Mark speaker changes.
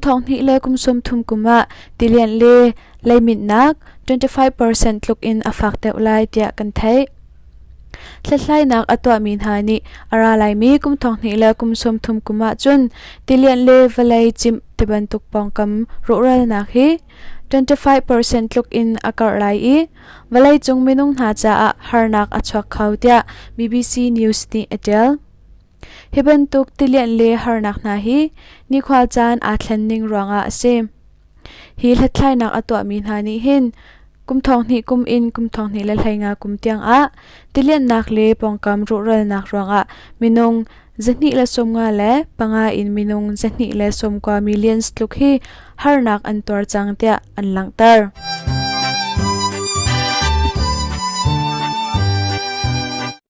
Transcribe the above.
Speaker 1: 2030 kum ah tilianh le leiminhnak 25% tluk in a fak deuh lai tiah kan theih. Hlathlainak a tuahmi hna nih a ra laimi kum 2030 kum ahcun tilianh le vawlei cimh tibantuk pawngkam rawhralnak hi 25% tluk in a karh lai i vawleicung minung hna caah harnak a chuak kho tiah BBC News nih a ṭial. Hi bantuk tilianh le harnak hna hi nikhua caan aa thlen ning ruangah a si. Hi hlathlainak a tuahmi hna nih hin kum 2000 kum in kum 2015 kum tiangah tilianhnak le pawngkam rawhralnak ruangah minung 255 in minung 290 millions tluk hi harnak an tuar cang tiah an langhter.